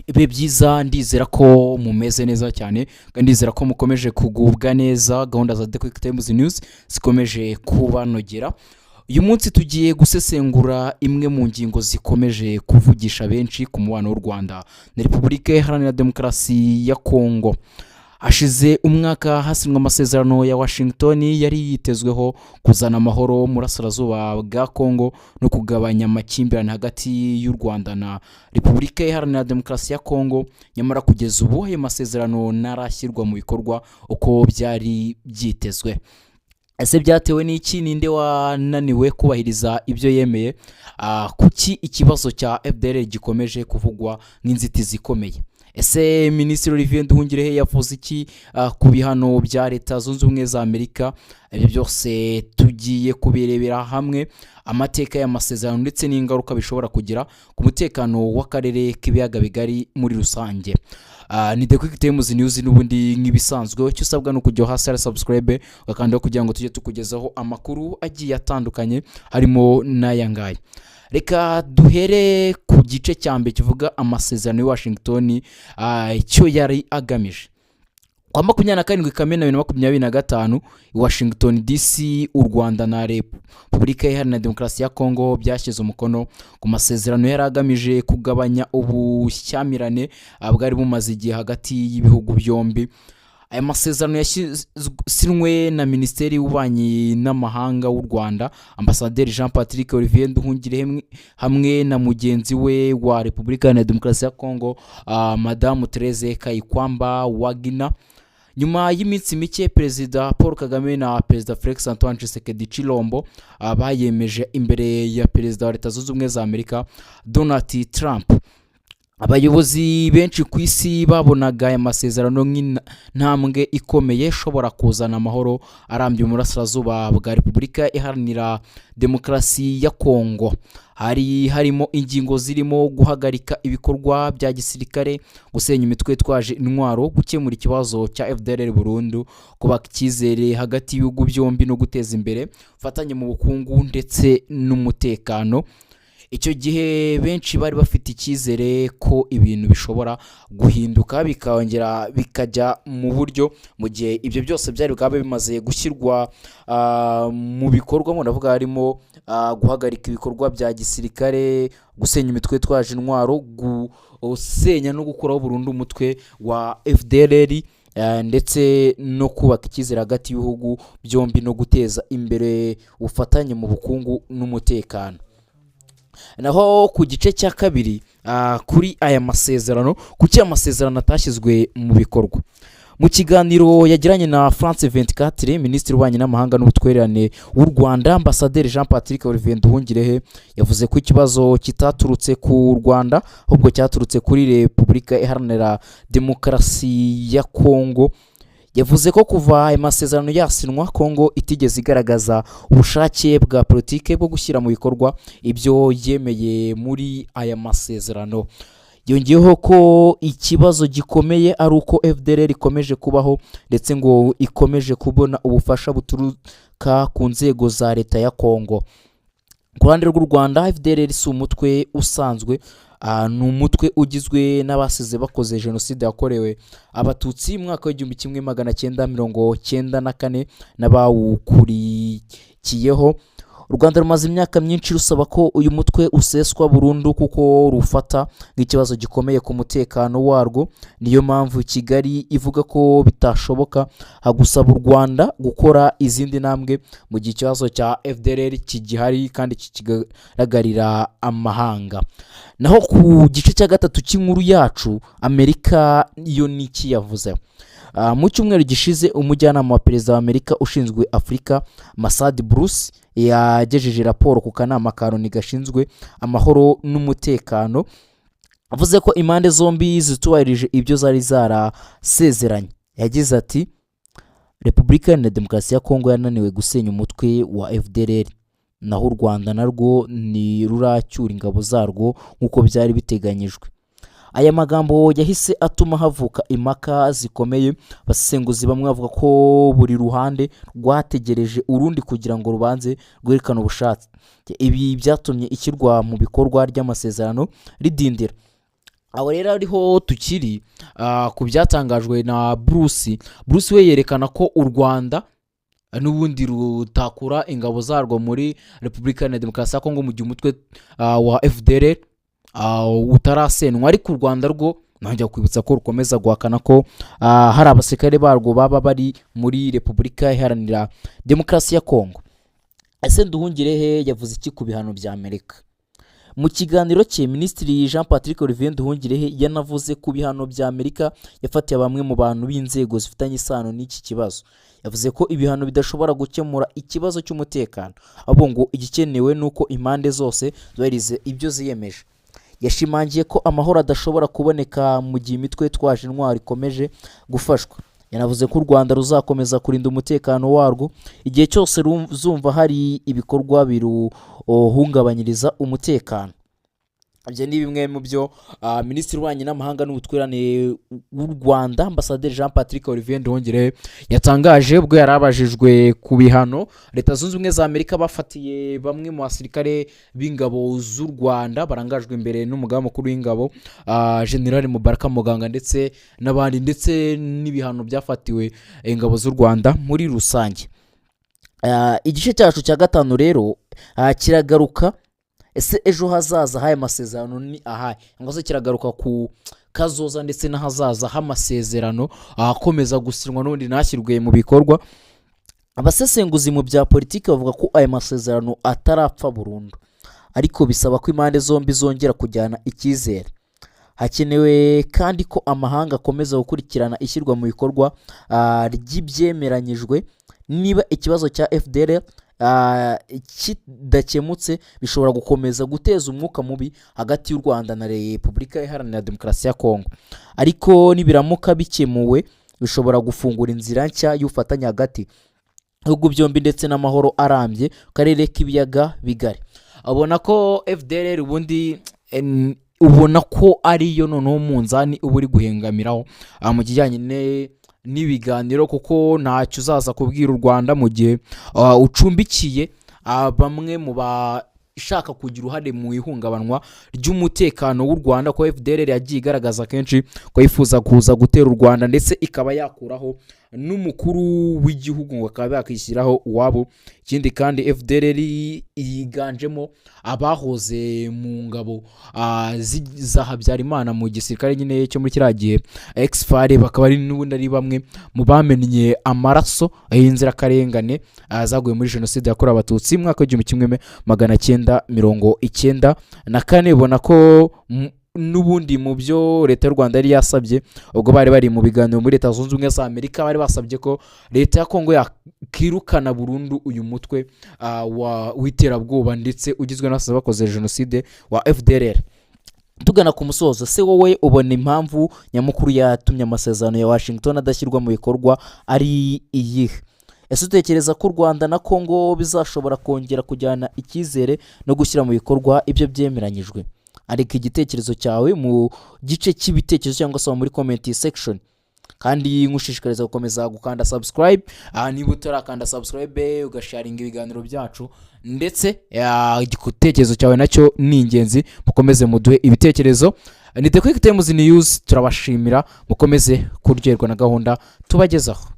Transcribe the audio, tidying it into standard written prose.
Ibihe byiza, ndizera ko mumeze neza cyane kandi ndizera ko mukomeje kugubwa neza. Gahunda za The Quick Times News zikomeje kubanogera. Uyu munsi tugiye gusesengura imwe mu ngingo zikomeje kuvugisha benshi ku mubano w'u Rwanda na Repubulika Iharanira Demokarasi ya Kongo. Hashize umwaka hasinywa amasezerano ya Washington yari yitezweho kuzana amahoro mu burasirazuba bwa Kongo no kugabanya amakimbirane hagati y'u Rwanda na Repubulika Iharanira Demokarasi ya Kongo. Nyamara kugeza ubu ayo masezerano ntarashyirwa mu bikorwa uko byari byitezwe. Ese byatewe n'iki? Ninde wananiwe kubahiriza ibyo yemeye? Kuki ikibazo cya FDLR gikomeje kuvugwa nk'inzitizi ikomeye? Ese Minisitiri Olivier Nduhungirehe yavuze iki ku bihano bya Leta Zunze Ubumwe za Amerika? Ibyo byose tugiye kubirebera hamwe, amateka y'amasezerano ndetse n'ingaruka bishobora kugira ku mutekano w'akarere k'Ibiyaga Bigari muri rusange. Ni The Quick Times News n'ubundi nk'ibisanzwe. Icyo usabwa ni ukujya hasi hari subscribe, ugakandaho kugira ngo tujye tukugezaho amakuru agiye atandukanye, harimo n'aya ngaya. Reka duhere ku gice cya mbere kivuga amasezerano ya Washington, icyo yari agamije. Kwa 27 Kamena 2025 i Washington DC, u Rwanda na Repubulika Iharanira Demokarasi ya Kongo byashyize umukono ku masezerano yari agamije kugabanya ubushyamirane bwari bumaze igihe hagati y'ibihugu byombi. Aya masezerano yasinywe na Minisiteri y'Ububanyi n'Amahanga w'u Rwanda, Ambasaderi Jean Patrick Olivier Nduhungirehe, hamwe na mugenzi we wa Repubulika Iharanira Demokarasi ya Kongo, Madamu Therese Kayikwamba Wagner. Nyuma y'iminsi mike, Perezida Paul Kagame na Perezida Felix Antoine Tshisekedi Tshilombo bayemeje imbere ya Perezida wa Leta Zunze Ubumwe za Amerika, Donald Trump. Abayobozi benshi ku isi babonaga aya masezerano nk'intambwe ikomeye ishobora kuzana amahoro arambye mu burasirazuba bwa Repubulika Iharanira Demokarasi ya Kongo. Hari harimo ingingo zirimo guhagarika ibikorwa bya gisirikare, gusenya imitwe itwaje intwaro, gukemura ikibazo cya FDLR burundu, kubaka icyizere hagati y'ibihugu byombi no guteza imbere ubufatanye mu bukungu ndetse n'umutekano. Icyo gihe benshi bari bafite icyizere ko ibintu bishobora guhinduka, bikongera bikajya mu buryo, mu gihe ibyo byose byari bwaba bimaze gushyirwa mu bikorwa. Ndavuga harimo guhagarika ibikorwa bya gisirikare, gusenya imitwe itwaje intwaro, gusenya no gukuraho burundu umutwe wa FDLR, ndetse no kubaka icyizere hagati y'ibihugu byombi no guteza imbere ubufatanye mu bukungu n'umutekano. Naho ku gice cya kabiri, kuri aya masezerano, kuki aya masezerano atashyizwe mu bikorwa? Mu kiganiro yagiranye na France 24, Minisitiri w'Ububanyi n'Amahanga n'Ubutwererane w'u Rwanda, Ambasaderi Jean Patrick Olivier Nduhungirehe, yavuze ko ikibazo kitaturutse ku Rwanda, ahubwo cyaturutse kuri Repubulika Iharanira Demokarasi ya Kongo. Yavuze ko kuva aya masezerano yasinywa, Kongo itigeze igaragaza ubushake bwa politike bwo gushyira mu bikorwa ibyo yemeye muri aya masezerano. Yongeyeho ko ikibazo gikomeye ari uko FDLR ikomeje kubaho, ndetse ngo ikomeje kubona ubufasha buturuka ku nzego za leta ya Kongo. Ku ruhande rw'u Rwanda, FDLR si umutwe usanzwe. Ni umutwe ugizwe n'abasize bakoze Jenoside yakorewe Abatutsi mu mwaka w'1994 n'abawukurikiyeho. U Rwanda rumaze imyaka myinshi rusaba ko uyu mutwe useswa burundu, kuko rufata nk'ikibazo gikomeye ku mutekano warwo. Niyo mpamvu Kigali ivuga ko bitashoboka gusaba u Rwanda gukora izindi ntambwe mu gihe ikibazo cya FDLR kigihari kandi kikigaragarira amahanga. Naho ku gice cya gatatu cy'inkuru yacu, Amerika yo ni iki yavuze? Mu cyumweru gishize, umujyanama wa perezida wa Amerika ushinzwe Afurika, Massad Boulos, yagejeje raporo ku kanama ka Loni gashinzwe amahoro n'umutekano, avuze ko impande zombi zitubahirije ibyo zari zarasezeranye. Yagize ati: "Repubulika Iharanira Demokarasi ya Kongo yananiwe gusenya umutwe wa FDLR, naho u Rwanda narwo ntiruracyura ingabo zarwo nk'uko byari biteganyijwe." Aya magambo yahise atuma havuka impaka zikomeye. Abasesenguzi bamwe bavuga ko buri ruhande rwategereje urundi kugira ngo rubanze rwerekane ubushake. Ibi byatumye ishyirwa mu bikorwa ry'amasezerano ridindira. Aho rero ariho tukiri ku byatangajwe na Bruce. Bruce we yerekana ko u Rwanda n'ubundi rutakura ingabo zarwo muri Repubulika Iharanira Demokarasi ya Kongo mu gihe umutwe wa FDLR utarasenwa. Ariko u Rwanda rwo nongera kwibutsa ko rukomeza guhakana ko hari abasirikare barwo baba bari muri Repubulika Iharanira Demokarasi ya Kongo. Ese Nduhungirehe yavuze iki ku bihano bya Amerika? Mu kiganiro cye, Minisitiri Jean Patrick Olivier Nduhungirehe yanavuze ku bihano bya Amerika yafatiye bamwe mu bantu b'inzego zifitanye isano n'iki kibazo. Yavuze ko ibihano bidashobora gukemura ikibazo cy'umutekano, ahubwo ngo igikenewe ni uko impande zose zubahiriza ibyo ziyemeje. Yashimangiye ko amahoro adashobora kuboneka mu gihe imitwe yitwaje intwaro ikomeje gufashwa. Yanavuze ko u Rwanda ruzakomeza kurinda umutekano warwo igihe cyose ruzumva hari ibikorwa biruhungabanyiriza umutekano. Ibyo ni bimwe mu byo Minisitiri w'Ububanyi n'Amahanga n'Ubutwererane w'u Rwanda, Ambasaderi Jean Patrick Olivier Nduhungirehe, yatangaje ubwo yari abajijwe ku bihano Leta Zunze Ubumwe za Amerika bafatiye bamwe mu basirikare b'ingabo z'u Rwanda barangajwe imbere n'Umugaba Mukuru w'Ingabo, General Mubaraka Muganga, ndetse n'abandi, ndetse n'ibihano byafatiwe ingabo z'u Rwanda muri rusange. Igice cyacu cya gatanu rero kiragaruka: ese ejo hazaza h'aya masezerano ni ahahe? Cyangwa se kiragaruka ku kazoza ndetse n'ahazaza h'amasezerano akomeza gusinywa n'ubundi ntashyirwe mu bikorwa. Abasesenguzi mu bya politiki bavuga ko aya masezerano atarapfa burundu, ariko bisaba ko impande zombi zongera kujyana icyizere. Hakenewe kandi ko amahanga akomeza gukurikirana ishyirwa mu bikorwa ry'ibyemeranyijwe. Niba ikibazo cya FDLR kidakemutse, bishobora gukomeza guteza umwuka mubi hagati y'u Rwanda na Repubulika Iharanira Demokarasi ya Kongo. Ariko nibiramuka bikemuwe, bishobora gufungura inzira nshya y'ubufatanye hagati ibihugu byombi ndetse n'amahoro arambye mu karere k'Ibiyaga Bigari. Ubona ko FDLR ubundi ubona ko ariyo noneho umunzani uba uri guhengamiraho mu kijyanye n'ibiganiro, kuko ntacyo uzaza kubwira u Rwanda mu gihe ucumbikiye bamwe mu bashaka kugira uruhare mu ihungabanywa ry'umutekano w'u Rwanda, ko FDLR yagiye igaragaza kenshi ko yifuza kuza gutera u Rwanda, ndetse ikaba yakuraho n'umukuru w'igihugu ngo akaba yakishyiraho uwabo. Ikindi kandi, FDLR yiganjemo abahoze mu ngabo za Habyarimana, mu gisirikare nyine cyo muri kiriya gihe, ex-FAR, bakaba ari n'ubundi ari bamwe mu bamennye amaraso y'inzirakarengane zaguye muri Jenoside yakorewe Abatutsi mu mwaka w'1994. Ubona ko n'ubundi mu byo Leta y'u Rwanda yari yasabye ubwo bari bari mu biganiro muri Leta Zunze Ubumwe za Amerika, bari basabye ko Leta ya Kongo yakirukana burundu uyu mutwe w'iterabwoba ndetse ugizwe n'abasaza bakoze jenoside wa FDLR. Tugana ku musozo, se wowe ubona impamvu nyamukuru yatumye amasezerano ya Washington adashyirwa mu bikorwa ari iyihe? Ese utekereza ko u Rwanda na Kongo bizashobora kongera kujyana icyizere no gushyira mu bikorwa ibyo byemeranyijwe? Andika igitekerezo cyawe mu gice cy'ibitekerezo cyangwa se muri comment section. Kandi nkushishikariza gukomeza gukanda subscribe niba utarakanda subscribe, ugasharinga ibiganiro byacu, ndetse igitekerezo cyawe nacyo ni ingenzi. Mukomeze muduhe ibitekerezo. Ni The Quick Times News, turabashimira. Mukomeze kuryoherwa na gahunda tubagezaho.